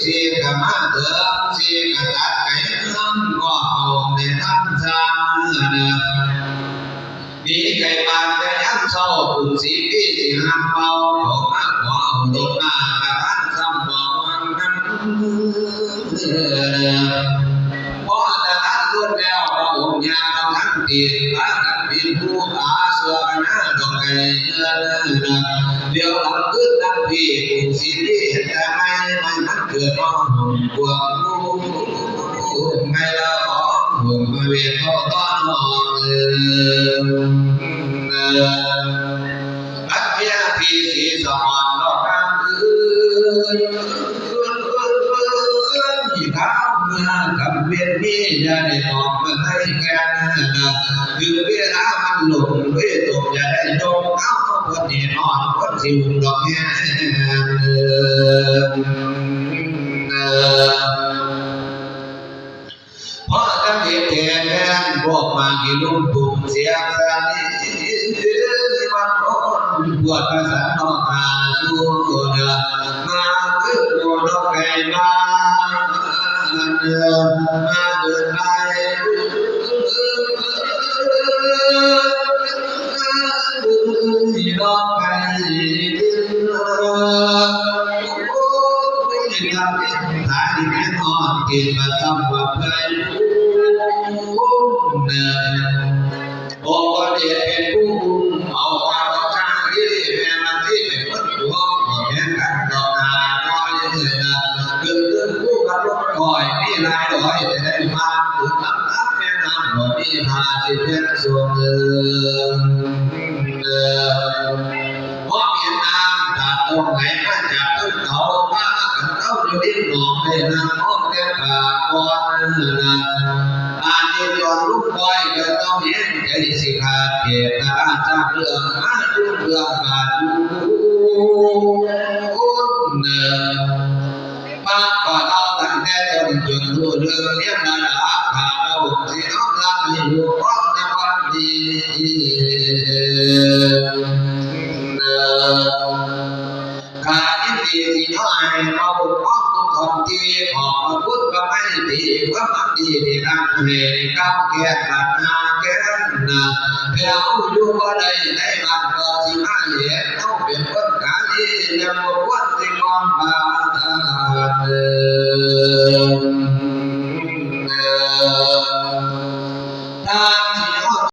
ສີ່ກະມາເຖິງ ສີ່ກະສັດໄກເມືອງ ກໍເອົາໃນທາງຊ້າງເດີ ໜີໄກບ້ານແຕ່ຍາມເຊົ້າ ກຸງສີພີຊິຫ້າມເປົ່າ ເຂົ້າມາຂໍເອົາລົດມາປະທານຊ້ຳບອກວ່ານັ້ນເດີ. ພໍຕະຫຼາດຫຼຸດແລ້ວ ພະອົງຍ່າງເຂົ້າທາງຕີນ ພາກັນປິ່ນຫູອາເສື້ອຄະນາດອກໄກ່ເຮືອນ. ດຽວຫຼັງຄືນທັງພີ ກຸງສີພີເຫັນແຕ່ໄມ້ ໄມ້ມັນເກີດມາຫຸ້ມກວາງຫູ ໄມ້ລະອອງຫຸ້ມພະເວດເຂົ້າຕ້ອນຫ້ອງເອີ. ອັດຍາພີສີສະຫອນດອກນາງເອີຍ ທີ່ເຂົ້າເມືອກຳເວັນນີ້ ຢ່າໄດ້ອອກມາໃຫ້ແກ່ນະ ເຖິງເວລາມັນຫຼົງເວຕົກ ຢ່າໄດ້ຍົກເອົາຄົນທີ່ນອນ ຄົນຊິຫຸ້ມດອກແຮງເອີ. ພໍທັນເຫັນແຕ່ແມ່ນພວກໝາກຂີ້ລຸ້ມປຸ້ມສຽງສາລີ ວັນໂອນປວດປະສານນອກຫາສູ່ເດີ ມາຄືໂກນອກໄກ່ມາ ມາເດີນໄປ ດອກໄກ່ ໂອ້ຍ ຕາຍແມ່ນອນ ເກີດມາຊ້ຳວ່າເພິ່ນ ໂອ້ ບໍ່ໄດ້ເປັນຜູ້ເອົາວ່າບໍ່ຊ່າງ ອີ່ຫຼີແມ່ນມັນທີ່ເປັນຄົນຕົວະ ບໍ່ແມ່ນກັນດອກນານ້ອຍເອີຍນະ ເລື່ອງເລື່ອງຜູ້ກັບລົງຄອຍ ມີຫຼາຍດອຍ ແຕ່ໄດ້ມາ ຄືນ້ຳໜັກແມ່ນ້ຳ ບໍ່ມີທ່າຊິເປັນສົງເອີຍ. ເອີ ພໍເຫັນນ້ຳຕາຕົງໄຫຼມາຈາກເທິງເຂົາ ພາກັນເຂົ້າຢູ່ລິມໜອງ ໄດ້ນັ່ງຮອມແຕ່ປາກ່ອນນັ້ນ ອາທິດກ່ອນລຸງຄອຍ ກໍຕ້ອງແຮງໃຈຊິຂາດ ເກດຕະລາດສ້າງເລື່ອງ ຫາລຸງເລື່ອງບາດຢູ່ ເອີ ພາກວ່າເຮົາຕັ້ງແຕ່ຕົ້ນຈົນຮູ້ເລື່ອງ ລຽນລະດັບ ພາເຮົາຊິນ້ອມຮັບໃຫ້ຮູ້ຄວາມນະຄວາມດີ ເອີ ຂ້າຍິນດີຊິຍ້ອນໃຫ້ເຮົາຄວາມທຸກຄວາມທີ່ ຂອບພະຄຸນພະໄມຕີ ຄວາມຮັກດີທີ່ຕັ້ງໃຫ້ ກ້າວແກ່ນບັດໜ້າແກ່ນໜ້າ ແຖວຢູ່ບໍ່ໄດ້ໃນບ້ານກໍຊິມາເຫັນ ເຮົາເປັນຄົນກາລີ ຍັງບໍ່ຄວນຊິຄວາມບາດເອີ.